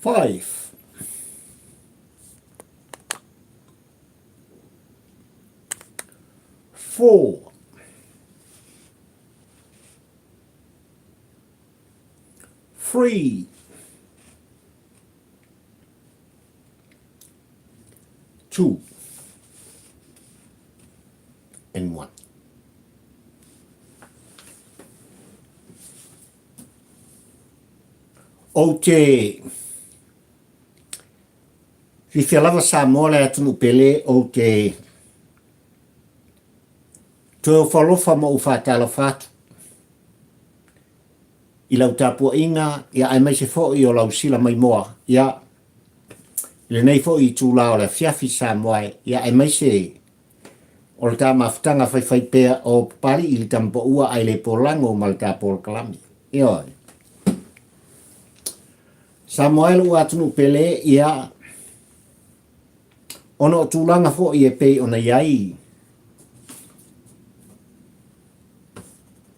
5. 4. 3. 2. And 1. Ou te fiafia lava Samoa le atunuu pele, ou te toe ofo alofa ma ou faatalofa atu i lau tapuaiga, ia aemaise foi o lau sila maimoa, ia, i lenei foi itula o le afiafi Samoa e, ia aemaise o le ta mafutaga faifaipea o Papali'i i le Tamapaua ae le polago ma le ta polokalame. Ioe. Samoa e lou atunuu pele, ia, ona o tulaga foi e pei ona i ai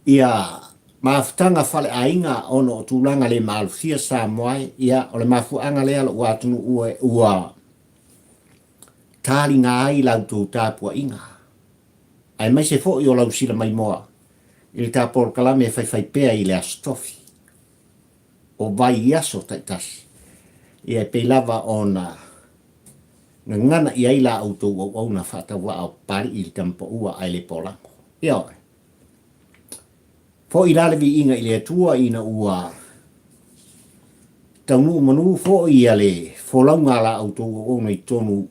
ia mafutaga faleaiga ona o tulaga le maalofia Samoa e, ia, o le mafuaaga lea lou atunuu e ua taliga ai la outou tapuaiga, aemaise foi o lau sila maimoa i le ta polokalame e faifaipea i le Aso Tofi o vaiaso taitasi, ia e pei lava ona gagana i ai la outou auauna faatauvaa o Papali'i i le Tamapaua ae le Polago. Ioe. Foi la le viiga i le Atua ina ua taunuu manu foi ia le folauga a la outou auauna i totonu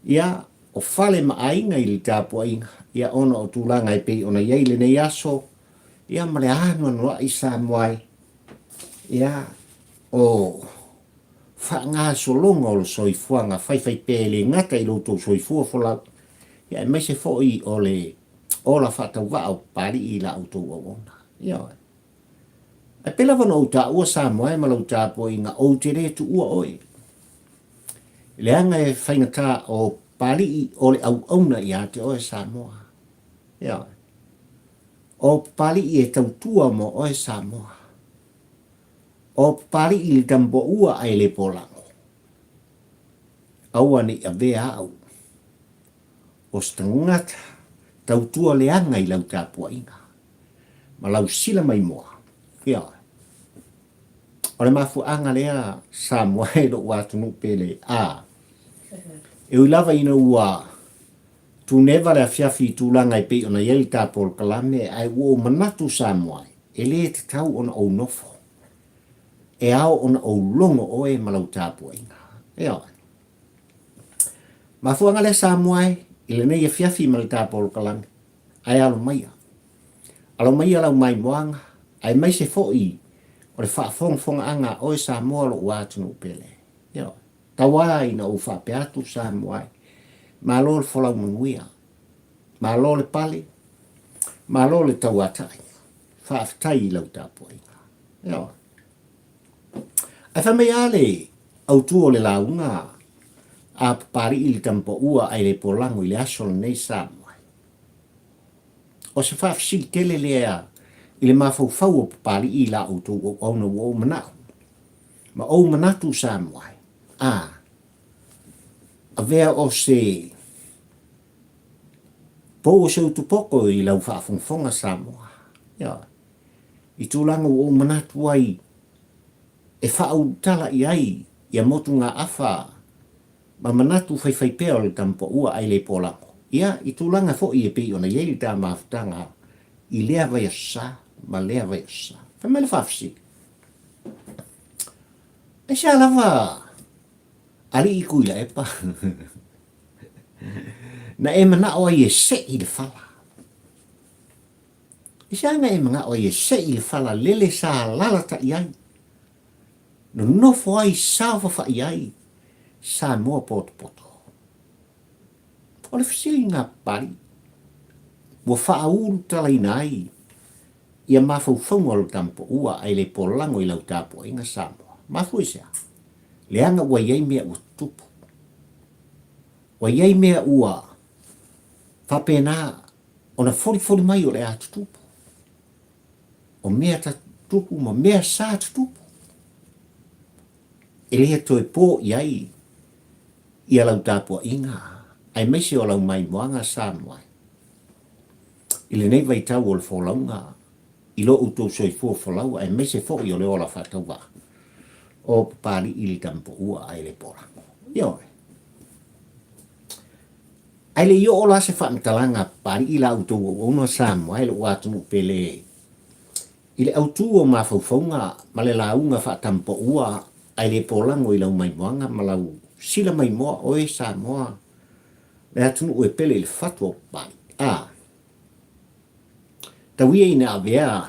ia o fale ma aiga i le tapuaiga, ia ona o tulaga e pei ona i ai lenei aso, ia ma le anoanoai Samoa e, ia o faagasologa o le soifuaga faifaipea e le gata i lo outou soifua folau, ia aemaise foi o le ola faatauvaa o Papali'i i la outou auauna. Ioe. Ae pei lava ona ou taua Samoa e ma lau tapuaiga, ou te le tuua oe. Leaga e faigata o Papali'i o le auauna ia te oe Samoa. Ioe. O Papali'i e tautua mo oe Samoa. O Papali'i le tamapoua ae le polago. Aua ne i avea au o se tagata tautua leaga i lau tapuaiga ma lau sila maimoa. Ioe. O le mafuaaga lea Samoa e lou atunuu pele a. E ui lava ina ua tuneva le afiafi i tulaga e pei ona i ai le ta polokalame, ae ua ou manatu Samoa e le tatau ona ou nofo. E ao ona ou logo oe ma lau tapuaiga. Ioe. Mafuaaga lea Samoa e, i lenei afiafi ma le ta polokalame, ae alo maia. Alo maia lau maimoaga, aemaise foi o le faafogafogaaga a oe Samoa lou atunuu pele. Ioe. Tauā ina ou faapea atu Samoa e, malo le folau manuia, malo le pale, malo le tauatai. Faafetai i lau tapuaiga. Ioe. Ae fai mai lava le autu o le lauga a Papali'i le Tamapaua ae le polago i le aso lenei Samoa. O se faafesili tele lea i le mafaufau o Papali'i i la outou auauna ua ou manao ma ou manatu Samoa a avea o se pou o se utupoko i lau faafogafoga Samoa. Ioe. I tulaga ua ou manatu ai e faaulutala i ai ia motugaafa ma manatu faifaipea o le tamapaua ae le polago, ia, i tulaga foi e pei ona i ai le ta mafutaga i lea vaiaso sa ma lea vaiaso sa. Fai mai le faafesili, Aisea lava Alii Tuilaepa na e manao ai e sei le fala? Aisea na e manao ai e sei le fala lele sa alalatai ai, nonofo ai saofafai ai Samoa potopoto? O le fesili lena Papalii, ua faaulutalaina ai ia mafaufauga o lo tamapaua ae le polago i lau tapuaiga Samoa. Mafua i se a? Leaga ua i ai mea ua tutupu. Ua i ai mea ua faapena ona folifoli mai o le a tutupu. O mea ta tutupu ma mea sa tutupu. e le toe po i ai ia lau tapuaiga aemaise o lau maimoaga Samoa i lenei vaitau o le folauga i lo outou soifua folau aemaise foi o le ola faatauvaa o Papalii le Tamapoua ae le Polago. Ioe. Ae le i oo la se faamatalaga a Papalii la outou auauna Samoa e lou atunuu pele i le autu o mafaufauga ma le lauga faatamapoua ae le polago i lau maimoaga ma lau sila maimoa oe Samoa le atunuu e pele i le fatu o Papalii. A tau ia ina avea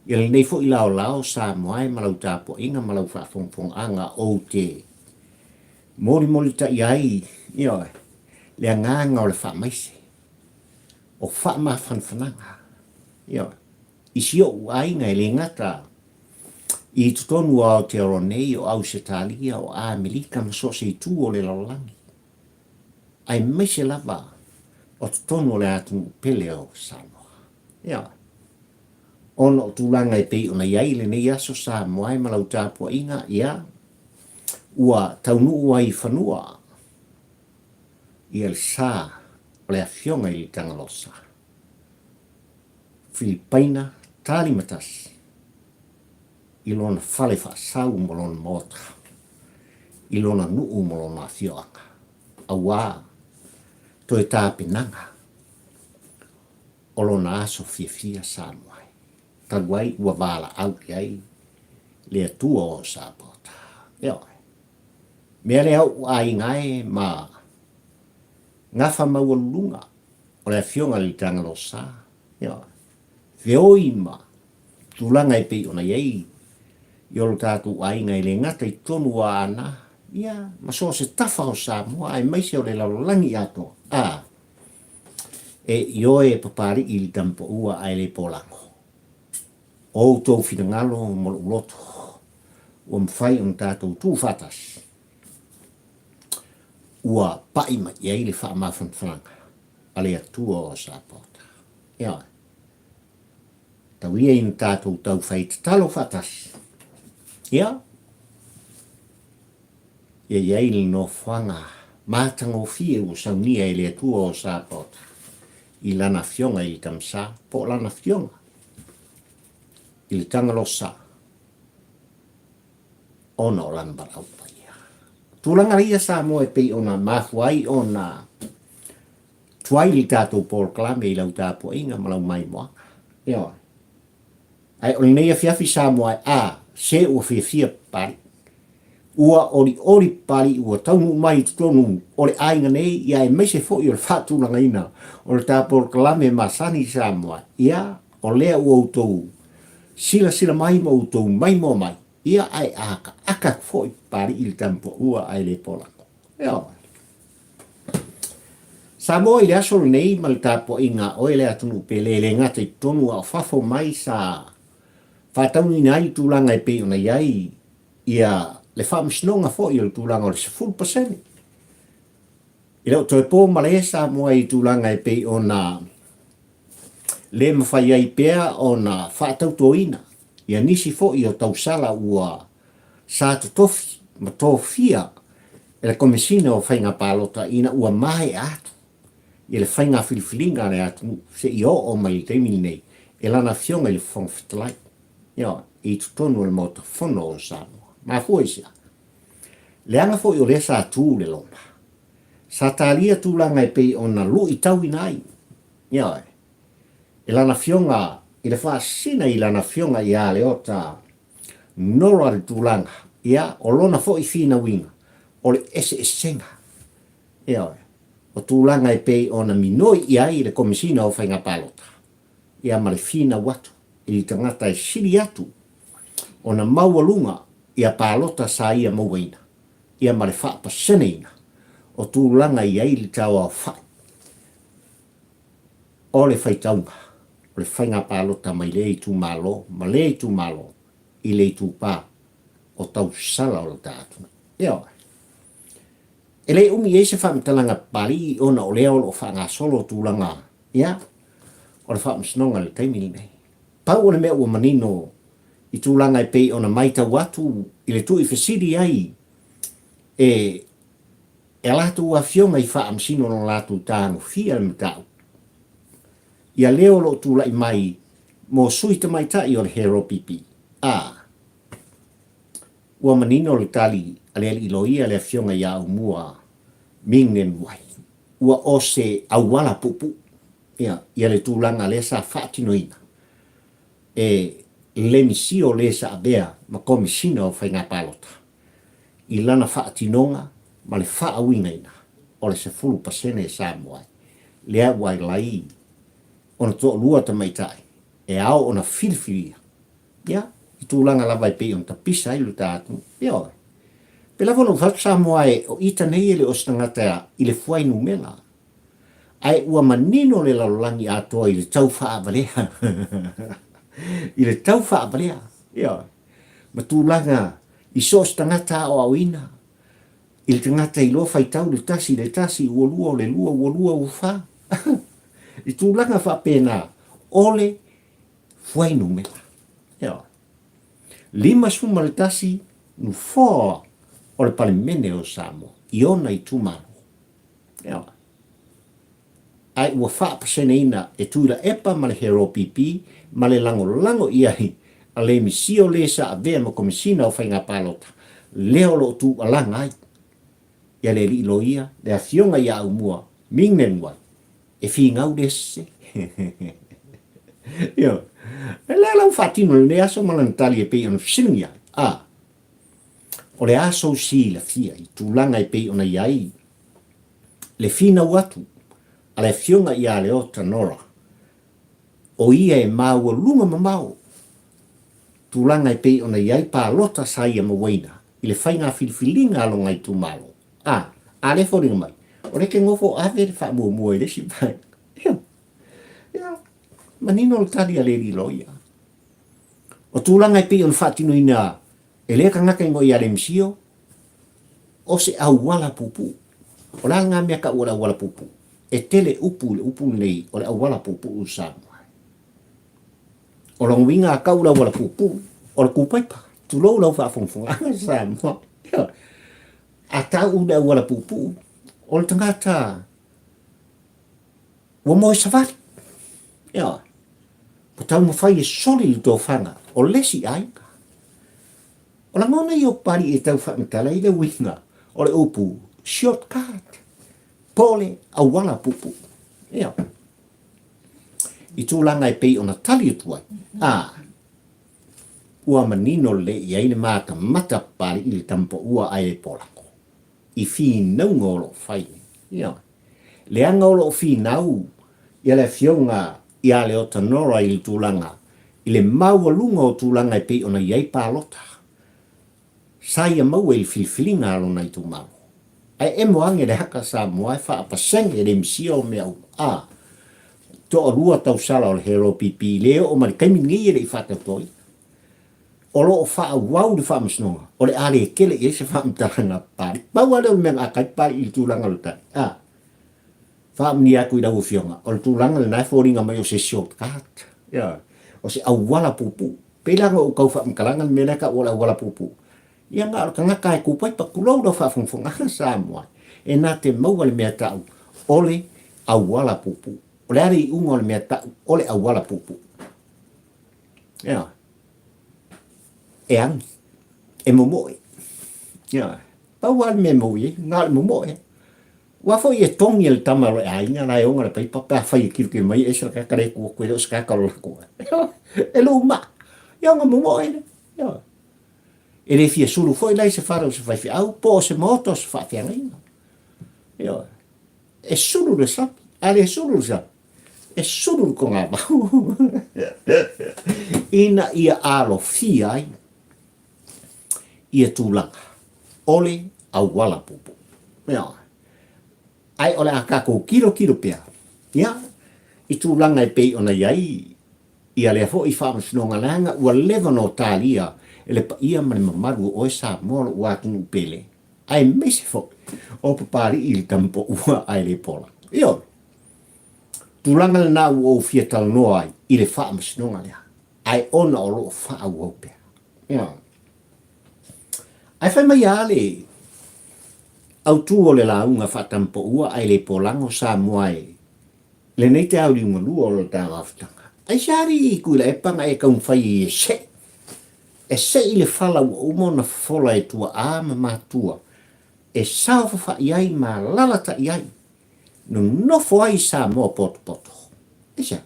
ia lenei foi laolao Samoa e ma lau tapuaiga ma lau faafogafogaaga ou te molimolitai ai, ioe, le agaga o le faamaise, o faamafanafanaga, ioe, i si ou aiga e le gata i totonu o Aotearoa nei, o Ausetalia, o Amerika ma so o se itu o le lalolagi, aemaise lava o totonu o le atunuu pele o Samoa. Ioe. Ona o tulaga e pei ona i ai lenei aso Samoa e ma lau tapuaiga, ia, ua taunuu ai i fanua ia le sa o le Afioga i le Tagalosa, Filipaina Talimatasi i lona fale faasau ma lona maota, i lona nuu ma lona afioaga, auā toe tapenaga o lona aso fiafia Samoa ai. Talu ai ua valaau i ai le Atua o Sapota. Ioe. Mea lea ou aiga e ma gafa maualuluga o le Afioga i le Tagalosa. Ioe. Feoi ma tulaga e pei ona i ai i o lo tatou aiga e le gata i totonu o Aana, ia, ma so o se tafa o Samoa aemaise o le lalolagi atoa. A, e ioe e Papalii i le tamapaua ae le polago. O outou finagalo ma lou loto ua mafai ona tatou tuufaatasi, ua pai mai i ai le faamafanafanaga a le Atua o Sapaota. Ioe. Tau ia ina tatou taufai tatalo faatasi. Ia, ia i ai le nofoaga matagofie ua saunia e le Atua o Sapaota i Lana Afioga i le Tamasa po o Lana Afioga i le Tagalosa ona o Lana valaau paia. Tulaga ia Samoa e pei ona mafua ai ona tuai le tatou polokalame i lau tapuaiga ma lau maimoaga. Ioe. Ae o lenei afiafi Samoa a, se ua fiafia Papalii. Ua olioli Papalii ua taunuu mai i totonu o le aiga nei, ia aemaise foi o le faatulagaina o le ta polokalame masani Samoa. Ia, o lea ua outou silasila mai ma outou maimoa mai, ia ae akaaka atu foi Papalii i le tamupoua ae le polako. Ioe. Samoa i le aso lenei ma le tapuaiga a oe le atunuu pele e le gata i totonu a o fafo mai sa faataunuina ai le tulaga e pei ona i ai ia le faamasinoga foi o le tulaga o le 10%. E le o toe po malae Samoa i tulaga e pei ona le mafai ai pea ona faatautoina ia nisi foi o tausala ua sa totofi ma tofia e le Komesina o Faiga Palota ina ua maea atu i le faiga filifiliga a le atunuu seia oo mai i le taimi lenei e lana Afioga i le Fofoga Fetalai, ioe, i totonu o le Maota Fono o Samoa. Mafua i se a? Leaga foi o lea sa tu le loma. Sa talia tulaga e pei ona luitauina ai, ioe, e lana Afioga i le faasina i lana Afioga ia Leota Nola le tulaga, ia, o lona foi finauina, o le eseesega, ioe, o tulaga e pei ona minoi i ai le Komesina o Faiga Palota, ia ma le finau atu i le tagata e sili atu ona maualuga ia palota sa ia mauaina, ia ma le faapaseneina o tulaga i ai le tauaofai o le faitauga o le faiga palota mai lea itumalo ma lea itumalo i le itupa o tausala o lo ta atunuu. Ioe. E le umi i ai se faamatalaga Papalii ona o lea o lo o faagasolo tulaga, ia, o le faamasinoga i le taimi lenei. Pau o le mea ua manino i tulaga e pei ona maitau atu i le tuuifesili ai e e a latou afioga i faamasino na latou tagofia le mataupu. Ia lea o lo o tulai mai mo sui tamaitai o le HRPP. A. Ua manino le tali a le alii loia le afioga ia Aumua Ming Nen Wai, ua o se auala puupuu ia, ia le tulaga lea sa faatinoina e le misi o le sa avea ma Komesina o Faiga Palota i lana faatinoga ma le faauigaina o le 10% e Samoa ai. Lea ua alai ona toalua tamaitai e ao ona filifilia, ia, i tulaga lava e pei ona tapisa ai lo ta atunuu. Ioe. Pei lava ona ou fai atu Samoa e o ita nei e le o se tagata i le fuainumera, ae ua manino le lalolagi atoa i le tau faavalea, i le tau faavalea, ioe, ma tulaga i so o se tagata aoaoina, i le tagata iloa faitau le tasi le tasi, ua lua o le lua, ua lua ua fa. I tulaga faapena, o le fuainumera. Ioe. 51 nofoa o le Palemene o Samoa i ona itumalo. Ioe. Ae ua faapaseneina e Tuilaepa ma le HRPP ma le lagolago i ai a le misio le sa avea ma Komesina o Faiga Palota, lea o lo o tuualaga ai ia le alii loia, le afioga ia Aumua Ming Nen Wai, e finau le sese. Ioe. E lea la ua faatino i lenei aso ma lana tali e pei ona fesiligia ai. A, o le a sou silafia i tulaga e pei ona i ai le finau atu a le afioga ia Leota Nora, o ia e maualuga mamao tulaga e pei ona i ai palota sa ia mauaina i le faiga filifiliga a lona itumalo. A, a lea e foliga mai, o lea e te nofo ave le faamuamua i le isi vaega. Ia, ia, manino le tali a le alii loia. O tulaga e pei ona faatinoina e lea tagata i ia Lemisio, o se auala puupuu. O le a lena mea tau o le auala puupuu? E tele upu i le upu lenei o le auala puupuu i Samoa. O lona uiga a tau le auala puupuu, o le kūpaipa. Tulou lau faafogafogaaga Samoa. A tau le auala puupuu, o le tagata ua moe savali. Ioe. Ua taumafai e soli le tofaga o le isi aiga. O lagona ia o Papalii e tau faamatala ai le uiga o le upu short cut, po o le auala puupuu. Ioe. I tulaga e pei ona tali atu ai, a, ua manino lelei i ai le matamata a Papalii i le tamapaua ae e Polako i finauga o lo o fai nei. Ioe. Leaga o lo o finau ia le Afioga ia Leota Nora i le tulaga i le maualuga o tulaga e pei ona i ai palota sa ia maua i le filifiliga a lona itumalo. Ae emo age le haka Samoa e faapasege le misia o mea uma. A, toalua tausala o le HRPP le oo mai le taimi lenei e le i faatautoina. O lo o faaauau le faamasinoga, o le a le tele i ai se faamatalaga a Papalii. Pau lava lea o le mea na ata ai Papalii i le tulaga o le tali. A, faamanuia atu i lau Afioga, o le tulaga lena e foliga mai o se short cut, ioe, o se auala puupuu. Pei la ona ou tau faamatalaga le mea lea e tau o le auala puupuu, ia na o le tagata e kupaipa, tulou lau faafogafogaaga Samoa, e na te maua le mea tau o le auala puupuu. O le a le iuga o le mea tau o le auala puupuu? Ioe. E agi, e momoe. Ioe. Pau lava le mea e maua i ai, na o le momoe. Aua foi e togi e le tama o le aiga la e ona le paipa pe afai e kilokilo mai e ese le tagata lea e tu atu e le o se tagata o le latou aiga. E luma, ia ona momoe lea. Ioe. E le fia sulu foi la i se fale o se faifeau po o se maota o se faafeagaiga. Ioe. E sulu le sami, a le sulu le sami, e sulu le togavau ina ia alofia ai ia tulaga o le auala puupuu. Ioe. Ae o le a tatou tilotilo pea, ia, i tulaga e pei ona i ai ia lea foi faamasinoga leaga ua leva ona talia e le paia ma le mamalu o oe Samoa lou atunuu pele, aemaise foi o Papalii i le tamapaua ae le pola. Ioe. Tulaga lena ua ou fia talanoa ai i le faamasinoga lea, ae ona o lo o faaauau pea. Ioe. Ae fai mai a le autu o le lauga faatampoua ae le polago Samoa e lenei te auliugalua o lo ta mafutaga. Aisea alii Tuilaepa na e taumafai ai e se'i, e se'i le fala ua uma ona fofola e tuaa ma matua, e saofafa'i ai ma alalata'i ai, nonofo ai Samoa potopoto. Aisea?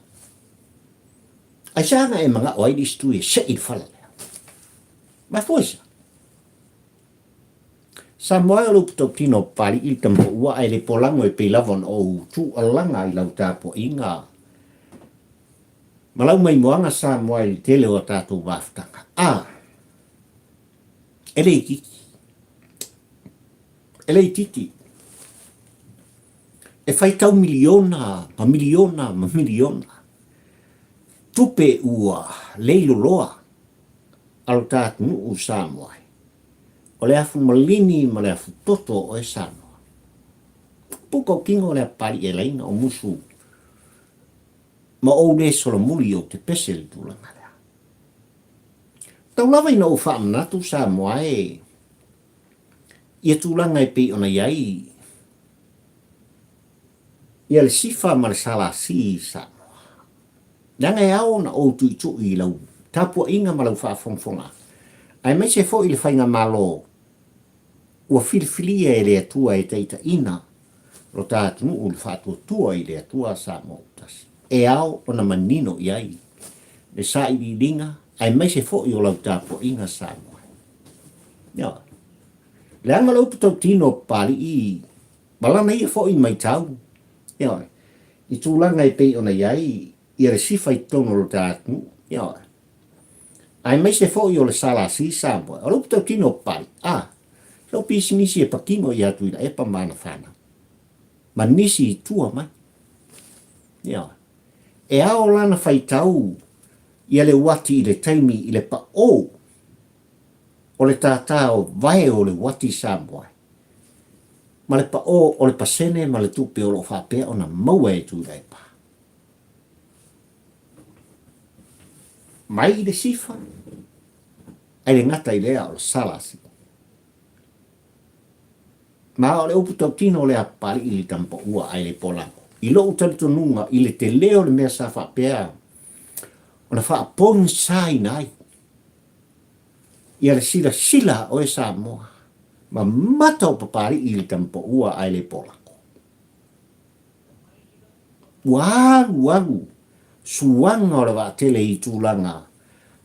Aisea na e mana'o ai le isi tui e se'i le fala lea? Mafua i se a? Samoa e o le upu tautino o Papali'i le tamaoua ae le polago e pei lava ona ou tuualaga i lau tapuaiga ma lau maimoaga Samoa i le tele o a tatou mafutaga. A! E le itiiti. E le itiiti. E faitau miliona ma miliona ma miliona tupe ua leiloloa a lo ta atunuu Samoa ai. O le afu malini ma le afu toto o oe Samoa. Puka o tino o le apali e laina o musu ma ou le solomuli ou te pese le tulaga lea. Tau lava ina ou faamanatu Samoa e ia tulaga e pei ona i ai ia le sifa ma le SLC i Samoa. Leaga e ao ona ou tuitui i lau tapuaiga ma lau faafogafoga, aemaise foi le faigamalo ua filifilia e le Atua e taitaiina lo ta atunuu i le faatuatua i le Atua Samoa ua tasi. E ao ona manino i ai le sailiiliga aemaise foi o lau tapuaiga Samoa. Ioe. Leaga o le upu tautino o Papalii ma lana ia foi maitau, ioe, i tulaga e pei ona i ai ia le sifa i totonu o lo ta atunuu, ioe, aemaise foi o le SLC Samoa, o le upu tautino o Papalii, a, se o pisinisi e patino ia Tuilaepa ma ana fanau, ma nisi i tua mai, ioe. E ao lana faitau ia le uati i le taimi i le paʻō o le tātā o vae o le uati Samoa, ma le paʻō o le pasene ma le tupe o lo o faapea ona maua e Tuilaepa. Mai i le sifa, ae le gata i lea o le SLC. Ma o le upu tautino o le Apalii i le tamapaua ae le polago. I lou talitonuga i le tele o le mea sa faapea ona faapogisaina ai ia le silasila a oe Samoa ma mata o Papalii i le tamapaua ae le polago. Ua alu alu suaga o le vaatele i tulaga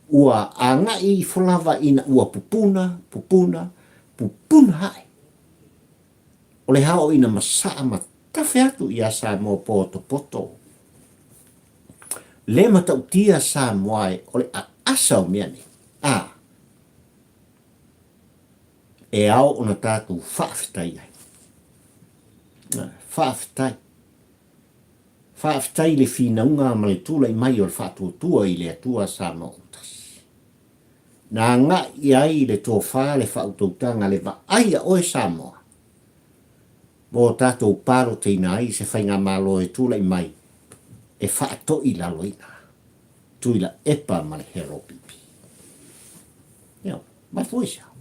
ua agai ifo lava ina ua pupuna, pupuna, pupuna ae. O le ao ina masaa ma tafe atu ia Samoa potopoto. Le matautia Samoa e o le aasa o mea nei. A, e ao ona tatou faafetai ai. Faafetai. Faafetai i le finauga ma le tulai mai o le faatuatua i le Atua Samoa ua tasi. Na agai ai le tofa, le faautautaga, le vaai a oe Samoa, mo tatou palotaina ai se faigamalo e tulai mai e faatoilaloina Tuilaepa ma le HLPP. Ioe, mafua i se a?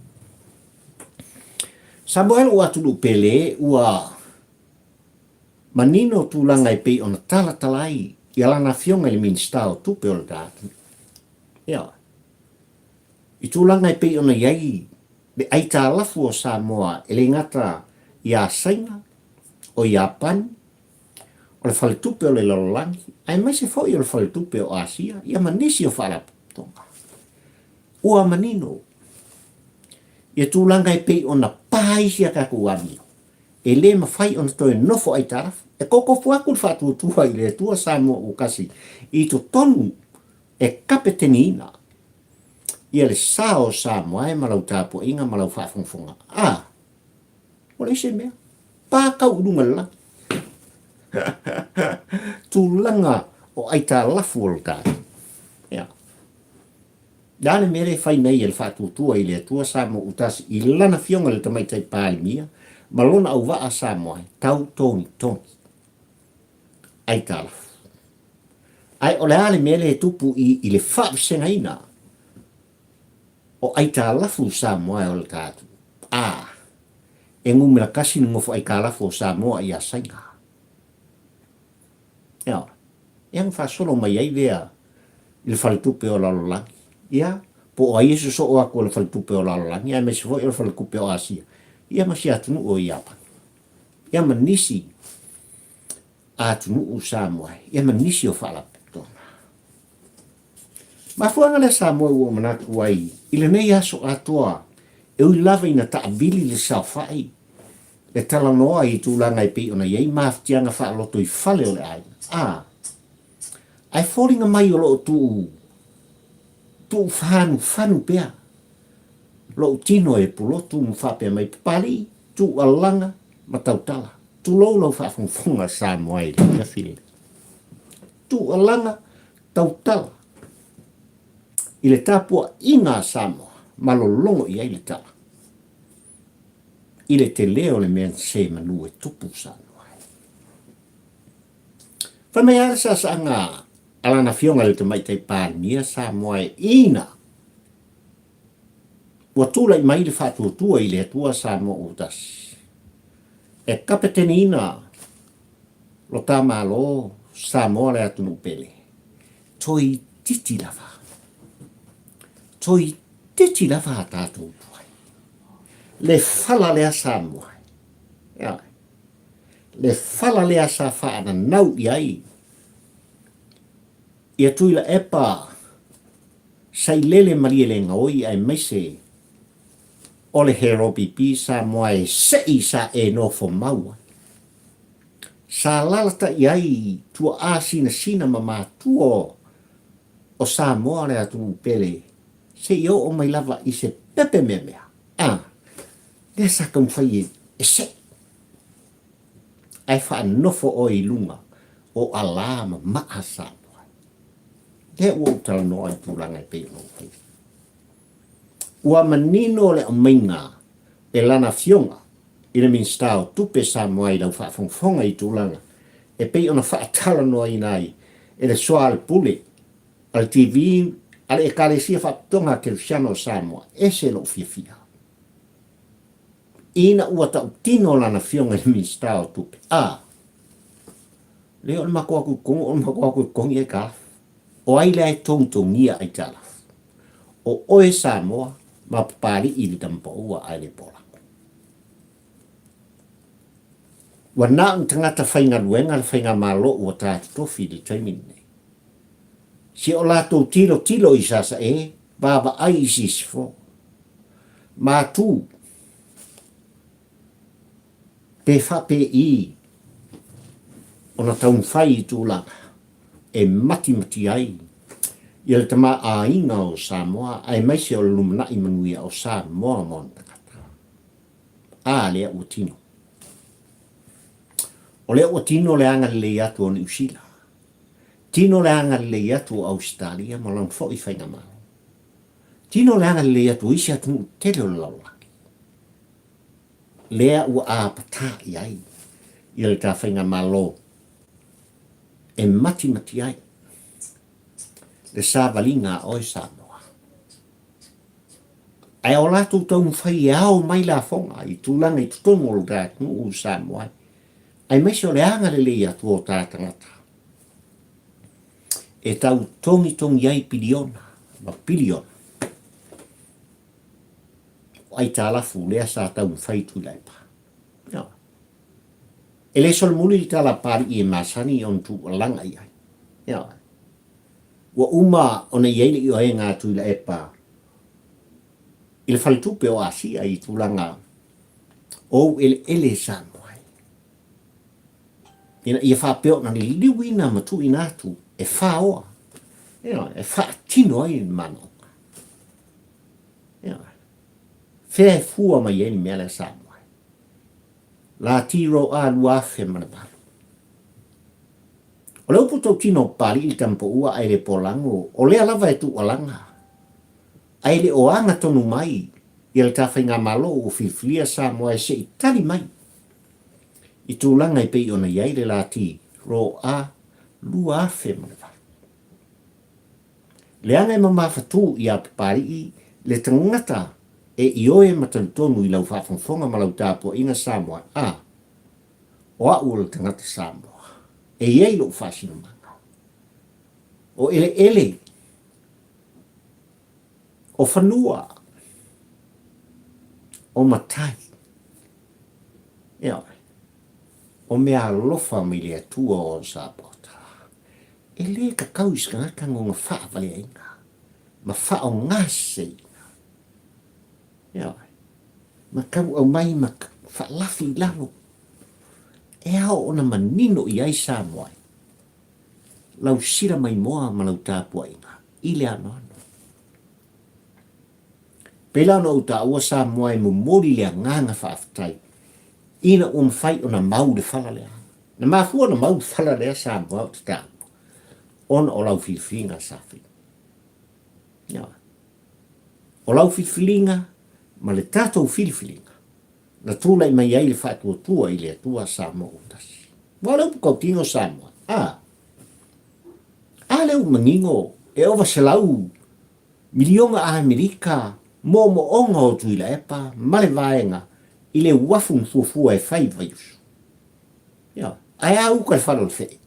Samoa e lou atunuu pele ua manino tulaga e pei ona talatala ai ia lana afioga i le Minisita o Tupe o le ta atunuu. Ioe. I tulaga e pei ona i ai le aitalafu o Samoa e le gata iā Saina, o Iapani, o le Faletupe o le Lalolagi, aemaise foi o le Faletupe o Asia, ia ma nisi o faalapotopotoga. Ua manino ia tulaga e pei ona pa ai si a tatou amio, e le mafai ona toe nofo aitalafu. E kokofu atu le faatuatua i le Atua Samoa ua tasi i totonu e kapeteniina ia le sa o Samoa e ma lau tapuaiga ma lau faafogafoga. A, ua leai se mea. Pa kau i luga i le lagi. Tulaga o aitalafu o lo tatou. Ia. Le a le mea lea e fai nei e le faatuatua i le Atua Samoa Utasi i lana Afioga i le Tamaitai Palemia ma lona auvaa Samoa e tau togitogi aitalafu. Ae o le a le mea lea e tupu i, i le faavasegaina o aitalafu Samoa e o le ta atunuu? A e numera kasi le nofo aitalafu o Samoa ia Saina. Ioe. Ia na faasolo mai ai lea i le faletupe o lalolagi. Ia, po o ai e sosoo atu o le faletupe o lalolagi aemaise foi o le faletupe o Asia, ia ma si atunuu o Iapani. Ia ma nisi atunuu Samoa, ia ma nisi o faalapotopotoga. Mafuaaga lea Samoa ua ou manatu ai i lenei aso atoa e ui lava ina taavili le saofai, le talanoa i tulaga e pei ona i ai mafatiaga faalotoifale o le aiga, a, ae foliga mai o lo o tuu, tuufaanufanu pea lou tino e pulotu ma faapea mai, Papalii, tuualaga ma tautala, tulou lau faafogafoga Samoa i le afiafi lenei. Tuualaga, tautala i le tapuaiga a Samoa ma lologo i ai le tala i le tele o le mea na se manu e tupu Samoa ai. Fai mai lava le saasaaga a lana afioga i le Tamaitai Palemia Samoa e ina ua tulai mai le faatuatua i le Atua Samoa ua tasi e kapeteniina lo ta Malo Samoa le atunuu pele. Toeitiiti lava. Toeitiiti lava a tatou tuai. Le fala lea Samoa. Ia. Le fala lea sa faananau i ai ia Tuilaepa Sailele Malielegaoi aemaise o le Heropipi Samoa e se'i sa e nofo mau ai. Sa alaalatai ai tuaa sinasina ma matua o Samoa le atunuu pele seia oo mai lava i se pepe meamea a lea sa taumafai e se'i ae faanofo oe i luga o alā ma maa Samoa. Lea ua ou talanoa i tulaga e pei ona ou faia. Ua manino le aumaiga e lana afioga i le Minisita o Tupe Samoa i lau faafogafoga i tulaga e pei ona faatalanoaina ai e le Soalepule a le TV a le Ekalesia Faapitoga a Kerisiano o Samoa, ese lou fiafia ina ua tautino lana afioga i le Minisita o Tupe, a lea o le matou atu i totonu o le matou atu e totogi aitalafu. O ai lea e togitogia aitalafu? O oe Samoa ma Papalii i le tamapaua ae le Polako. Ua na o ni tagata faigaluega le faigamalo ua ta totofi i le taimi lenei. Si o latou tilotilo i Sasae, vaavaai i Sisifo. Matu, pe faapei ona taumafai i tulaga e matimati ai ia le tamaoaiga o Samoa aemaise o le lumanai manuia o Samoa ma ona tagata. A lea ua tino. O lea ua tino le agalelei atu o Niu Sila. Tino le agalelei atu o Ausetalia ma lona foi faigamalo. Tino le agalelei atu o isi atunuu tele o le lalolagi. Lea ua apatā i ai ia le ta faigamalo e matimati ai le savaliga a oe Samoa. Ae o latou taumafai e ao mai lafoga i tulaga i totonu o lo ta atunuu i Samoa ai, aemaise o le agalelei atu o ta tagata e tau togitogi ai piliona ma piliona o aitalafu lea sa taumafai Tuilaepa. Ioe. E le solomuli le tala a Papalii e masani ona tuualaga i ai. Ioe. Ua uma ona i ai le ioega a Tuilaepa i le faletupe o Asia i tulaga o ou eleele e Samoa ai. Ina ia faapea ona liliuina ma tuuina atu e faoa, ioe, e faatino ai le manaoga. Ioe. Fea e fua mai ai le mea lea Samoa ai. Lati Roa 2008. O le upu tautino o Papalii le tamapaua ae le polago, o lea lava e tuualaga, ae le o aga tonu mai ia le ta faigamalo ua filifilia Samoa e se i tali mai i tulaga e pei ona i ai le lati Roa 2008. Leaga e mamafatū iā Papalii le tagata. E ioe ma talitonu i lau faafogafoga ma lau tapuaiga Samoa, a, o a'u o le tagata Samoa, e i ai lo'u faasinomaga. O eleele, o fanua, o matai, ioe, o mea alofa mai le Atua o ona sapota. E lē tatau i se tagata gona faavaleaina ma faaaogaseseina. Ioe. Ma tau aumai ma faalafi i lalo. E ao ona manino i ai Samoa e lau sila maimoa ma lau tapuaiga i le anoano. Pei la ona ou taua Samoa e momoli le agaga faafetai ina ua mafai ona mau le fala lea. Na mafua ona mau le fala lea Samoa ou te taua ona o lau filifiliga sa faia. Ioe. O lau filifiliga ma le tatou filifiliga na tulai mai ai le faatuatua i le Atua Samoa ua tasi. Ua le upu tautino Samoa, a? A lea ua manino e ova 100 miliona Amerika moomooga o Tuilaepa ma le vaega i le uafu na fuafua e fai i Vaiusu. Ioe. Ae a uka le fale o le fee?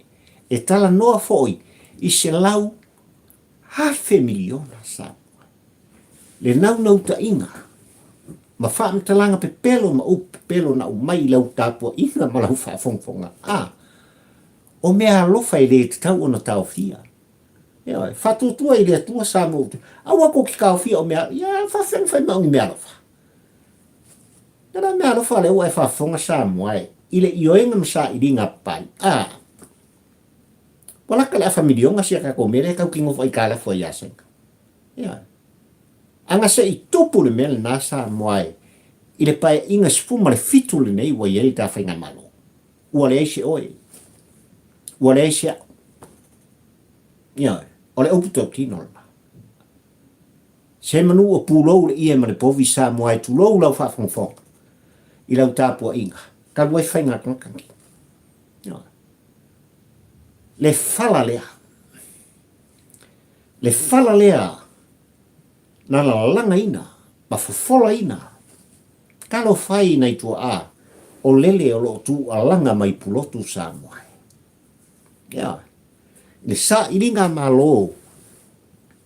E talanoa foi i 100,000 miliona Samoa. Le naunautaiga ma faamatalaga pepelo ma upu pepelo na aumai i lau tapuaiga ma lau faafogafoga, a, o mea alofa e le tatau ona taofia. Ioe, faatuatua i le Atua Samoa ua Aua tou te taofia o mea, ia faafefea ona fai mai o ni mea alofa. Ia la mea alofa lea ua e faafofoga Samoa e, i le ioega ma sailiga a Papalii, a, ua lata le afa miliona sia tatou mea lea e tau te nofo aitalafu ai ia Saina. Ioe. Ana se i tupu le mea lena Samoa e, i le paeaiga 17 lenei ua i ai le ta faigamalo, ua leai se oe, ua leai se a'u. Ioe, o le upu tautino lena. Se manu ua pulou le ie ma le povi Samoa e tulou lau faafogafoga i lau tapuaiga, talu ai faiga tagata nei. Ioe. Le fala lea, le fala lea na lalagaina ma fofolaina talofa e i nai tuaa o lele o lo o tuualaga mai Pulotu Samoa. Ioe. I le sailiga a Malo o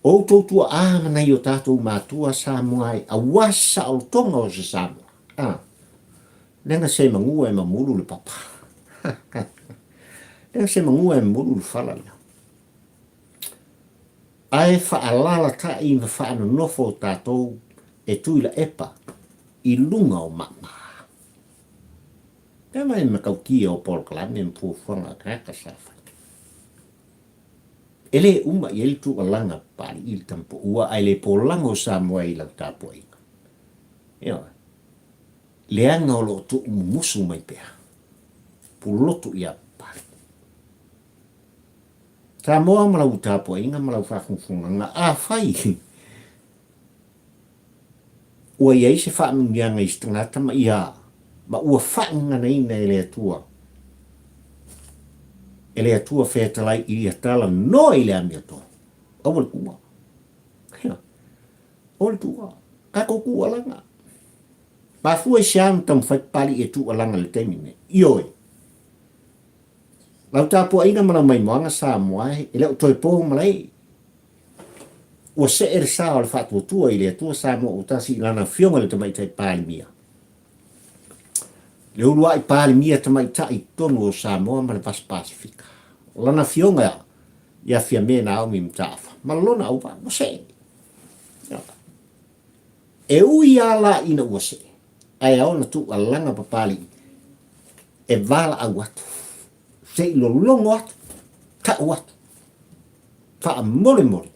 outou tuaa ma nai o tatou matua Samoa e aua se saolotoga o se Samoa. A, leaga se magua e mamulu le papa. Leaga se magua e mamulu le fala lea. Ae faalalataʻi ma faanonofo tatou e Tuilaepa i luga o Maʻmaʻ. Pea mai matautia o polokalame ma fuafuaga a tagata sa fai. E lē uma i ai le tuualaga Papalii i le Tamapoua ae le polaga o Samoa i lau tapuaiga. Ioe. Leaga o lo o tuumumusu mai pea. Pulotu ia Papalii. Samoa ma lau tapuaiga ma lau faafogafogaga, afai ua i ai se faamanuiaga i se tagata ma ia ma ua faagaganaina e le Atua, e le Atua fetalai i ia tala noa i le amiotonu, aua le tuua. Ia, aua le tuua. Tatou tuualaga. Mafua i se a ona taumafai Papalii e tuualaga i le taimi lenei? Ioe. Lau tapuaiga ma lau maimoaga Samoa e, e le o toe po malae. Ua see le sa o le faatuatua i le Atua Samoa ua tasi i lana Afioga i le Tamaitai Palemia. Le uluai Palemia Tamaitai i totonu o Samoa ma le Vasa Pasefika. O lana Afioga ia Fiame Naomi Mataafa ma lona auvaa ua see. E ui lava la ina ua see, ae ao ona tuualaga Papalii e valaau atu, se i lologo atu, tau atu, faamolemole,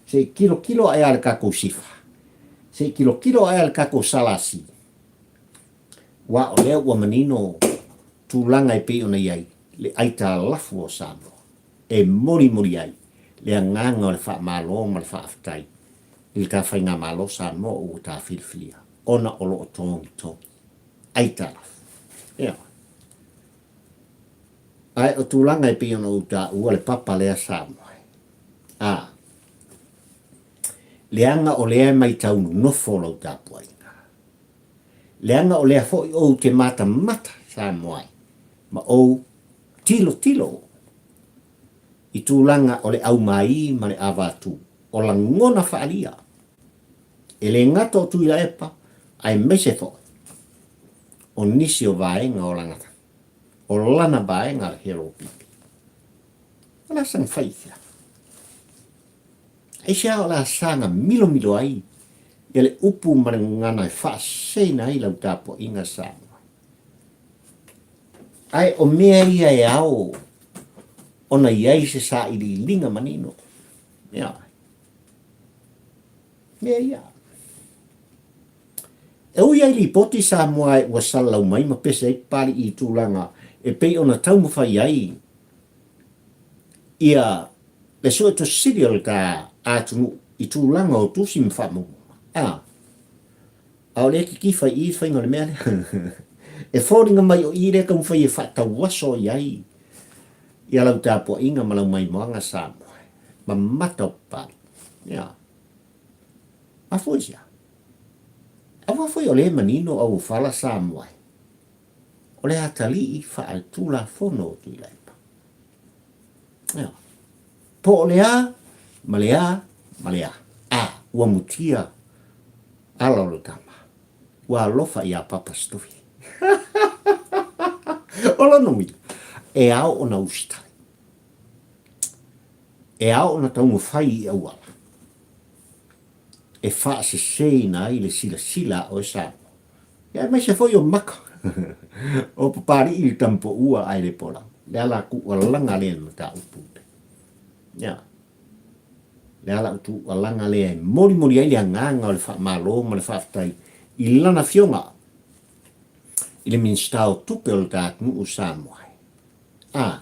se i tilotilo ae a le tatou SIFA, se i tilotilo ae a le tatou SLC, aua o lea ua manino tulaga e pei ona i ai le aitalafu o Samoa e molimoli ai le agaga o le faamalo ma le faafetai i le ta faigamalo Samoa ua ta filifilia ona o lo o togitogi aitalafu. Ioe. Ae o tulaga e pei ona ou taua le papa lea Samoa. A. Leaga o lea e maitau nonofo lau tapuaiga. Leaga o lea foi ou te matamata Samoa ai ma ou tilotilo i tulaga o le aumai ma le avatu o lagona faaalia e le gata o Tuilaepa aemaise foi o nisi o vaega o lana o lana vaega le HLPP. O le a saga fai i fea? Aisea o le a saga milomilo ai ia le upu ma le gagana e faaseseina ai lau tapuaiga Samoa? Ae o mea ia e ao ona i ai se sailiiliga manino. Ia. Mea ia. E ui ai lipoti Samoa e ua salalau mai ma pese ai Papali'i i tulaga e pei ona taumafai ai ia le Suetusi Sili o le ta atunuu i tulaga o tusi ma faamaumauga. A, a o lea e kitifa i i le faiga o le mea lea. E foliga mai o i lea e taumafai e faatauaso i ai ia lau tapuaiga ma lau maimoaga Samoa. Mamata o Papali'i. Ia. Mafua i se a? Aua foi o lea e manino auofala Samoa e. O le atalii faaletulafono o Tuilaepa. Ioe. Po o le a, ma le a, ma le a. A, ua mutia ala o le tama. Ua alofa iā Papa Stufi. O lona uiga, e ao ona usitai. E ao ona taumafai i auala e faaseseina ai le silasila a oe Samoa. Ia aemaise foi o maka o Papali'i i le tamapoua ae le polau. Le ala tuualaga lea i le mataupu lenei. Ia. Le ala tuualaga lea e molimoli ai le agaga o le faamalo ma le faafetai i lana afioga i le Minisita o Tupe o le ta atunuu o Samoa. A,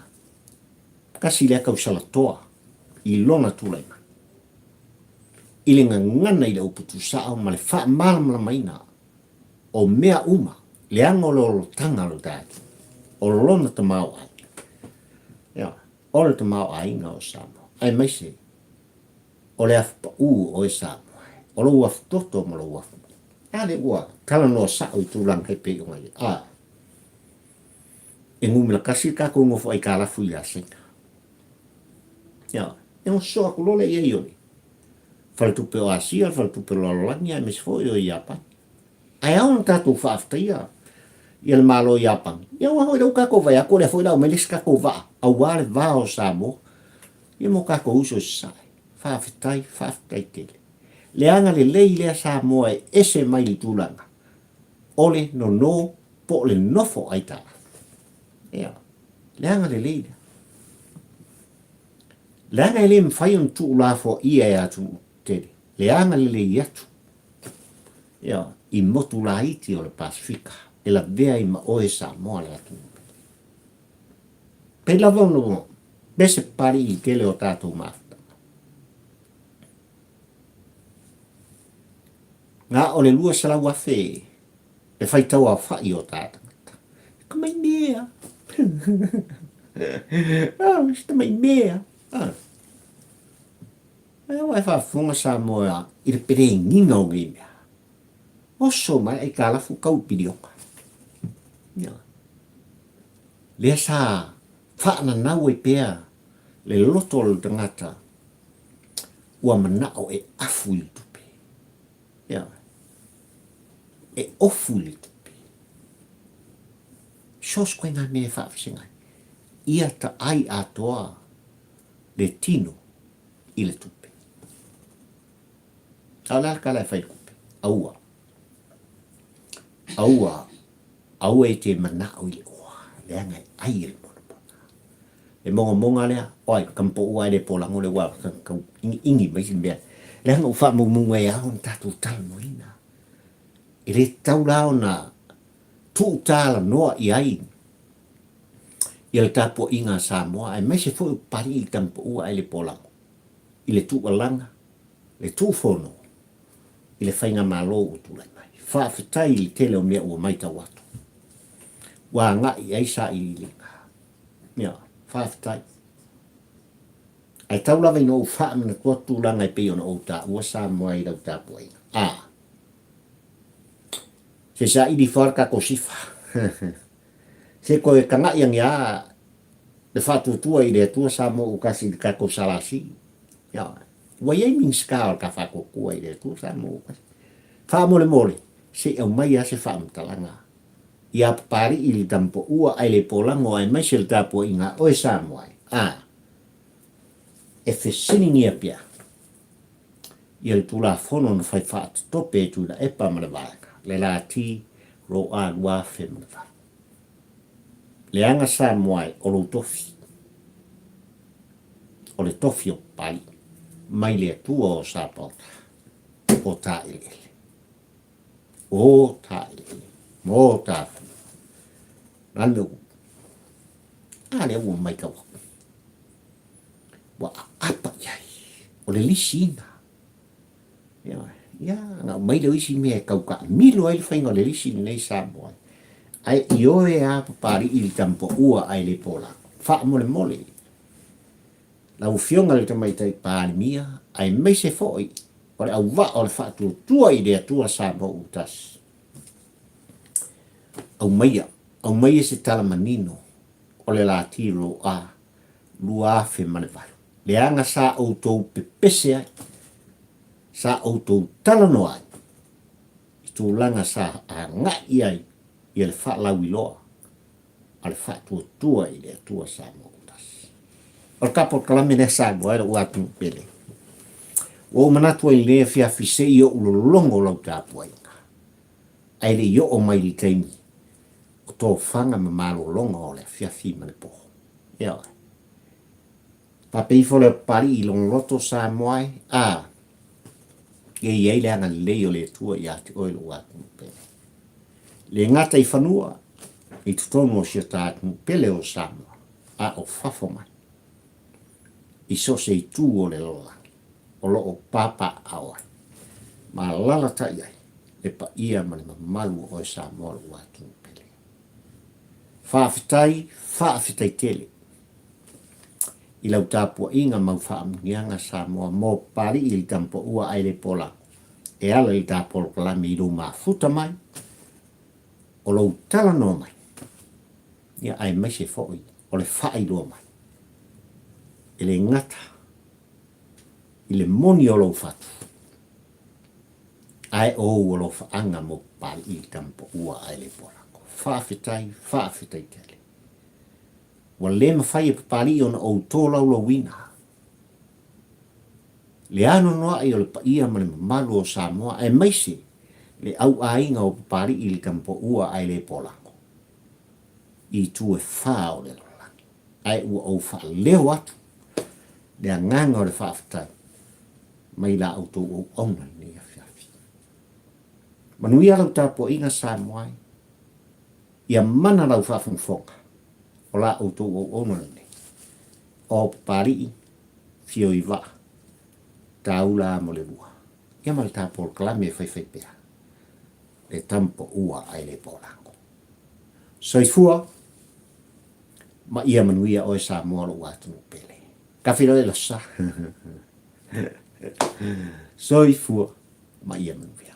tasi lea tausalatoa i lona tulai mai. I le gagana i le upu tusao ma le faamalamalamaina o mea uma, leaga o le olotanga o le tatou, o lona tamaoaiga. Ioe, o le tamaoaiga o Samoa, aemaise o le afu pau o oe Samoa, o lou afu toto ma lou afu moni. A lea ua talanoa sao i tulaga e pei ona i ai. A, e numera tasi le tatou nofo aitalafu ia Saina. Ioe, e oso atu loa lea i ai o le Faletupe o Asia, le Faletupe o le Lalolagi aemaise foi o Iapani. Ae ao ona tatou faafetaia ia le Malo o Iapani, ia aua foi lea ua tatou vaai atu o lea foi o le a aumai le isi tatou vaa aua le va o Samoa ia ma o tatou uso i Sasae. Faafetai, faafetai tele. Le agalelei lea Samoa e ese mai le tulaga o le nono po o le nofo aitalafu. Ia, le agalelei lea. Leaga e le mafai ona tuulafoaia e atunuu tetele le agalelei atu ia, i motu laiti o le Pasefika e lavea ai ma oe Samoa le atunuu pele. Pei lava ona pese papalii i le tele o tatou mafutaga. Na o le 200,000 le faitau aofai o ta tagata. E tamai mea. Ah, se tamai mea. Ah. Ai aua e faafofoga Samoa i le pelegiga o nei mea. Oso mai aitalafu tau piliona. Ia. Lea sa faananau ai pea le loto o le tagata ua manao e afu i le tupe. Ia. E ofu i le tupe. So se koe ngā mea e whaawhisinga ai. Ia ta ai atoa le tino i le tupe. A o le a le tala e fai i le tupe? Aua. Aua. Aua e te manao i le oa, leaga e ai e le monamona. Le mogamoga lea, oi, ka mapoʻu ae le polago le ua tau ʻigiʻigi mai se mea. Leaga ua faamaumauga e ao ona tatou talanoaina. E le tatau la ona tuutalanoa i ai ia le tapuaiga a Samoa, aemaise foi o Papalii i le tamapoua ae le polago, i le tuualaga, le tuufono i le faigamalo ua tulai mai. Faafetai i le tele o mea ua maitau atu, ua agai i ai sailiiliga. Ia, faafetai. Ae tau lava ina ou faamanatua tulaga e pei ona ou taua Samoa i lau tapuaiga. A. Se saili ifo lava le tatou sifa. Se toe tagai ane lava le faatuatua i le Atua Samoa ua tasi i le tatou SLC. Ioe. Ua i ai Minisita o le ta faatuatua i le Atua Samoa ua tasi. Faamolemole, se i aumai lava se faamatalaga ia Papalii i le Tamapoua ae le polago aemaise le tapuaiga a oe Samoa e. A. E fesiligia pea ia le Tulafono na fai faatotope e Tuilaepa ma le Vaega, le Lati Roa 2008. Leaga Samoa e o lou tofi, o le tofi o Papalii, mai le Atua o Sapaota, o Taeleele. O Taeleele, mo tatou. O le a le mea ua tupu? A lea ua matau atu, ua aapa i ai, o le lisiina. Ia, ona aumai lea o isi mea e tau taamilo ai le faiga o le lisi lenei Samoa. Ae ioe lava Papalii i le Tamapoua ae le Polago. Faamolemole, lau Afioga i le Tamaitai Palemia, aemaise foi o le auvaa o le faatuatua i le Atua Samoa ua tasi. Aumaia, aumaia se tala manino o le Lati Roa 2008, leaga sa outou pepese ai, sa outou talanoa ai i tulaga sa agai i ai ia le faalauiloa a le faatuatua i le Atua Samoa ua tasi. O le ta polokalame lea Samoa e lou atunuu pele. Ua ou manatu ai i lenei afiafi se i ou lologo lau tapuaiga, ae le i oo mai i le taimi o tofaga ma malologa o le afiafi ma le po. Ioe. Faapea ifo lea o Papalii i lona loto Samoa e, a, ia i ai le agalelei o le Atua ia te oe lou atunuu pele. Le gata i fanua, i totonu o si o ta atunuu pele o Samoa, a o fafo mai, i so o se itu o le lalolagi, o lo o papaaao ai ma alalatai ai le paia ma le mamalu o oe Samoa lou atunuu pele. Faafetai, faafetai tele i lau tapuaiga mau faamanuiaga Samoa mo Papalii i le Tamapoua ae le Polago e ala i le ta polokalame i lou mafuta mai, o lou talanoa mai, ia aemaise foi o le faailoa mai. E le gata i le moni o lou fatu, ae o ou alofaaga mo Papalii i le Tamapoua ae le Polago. Faafetai, faafetai tele. Ua le mafai e Papalii ona ou tolaulauina le anoanoai o le paia ma le mamalu o Samoa aemaise le auaiga o Papalii i le Tamapoua ae le Polago i itu e fa o le lalolagi. Ae ua ou faaleo atu le agaga o le faafetai mai la outou auauna i lenei afiafi. Manuia lau tapuaiga Samoa e, ia mana lau faafogafoga o la outou auauna lenei. O Papalii, Fio i Vaa, Taula mo le lua, ia ma le ta polokalame e faifai pea, le Tamapoua ae le Polago. Soifua ma ia manuia oe Samoa lou atunuu pele. Ka feiloai le sa. Soifua ma ia manuia.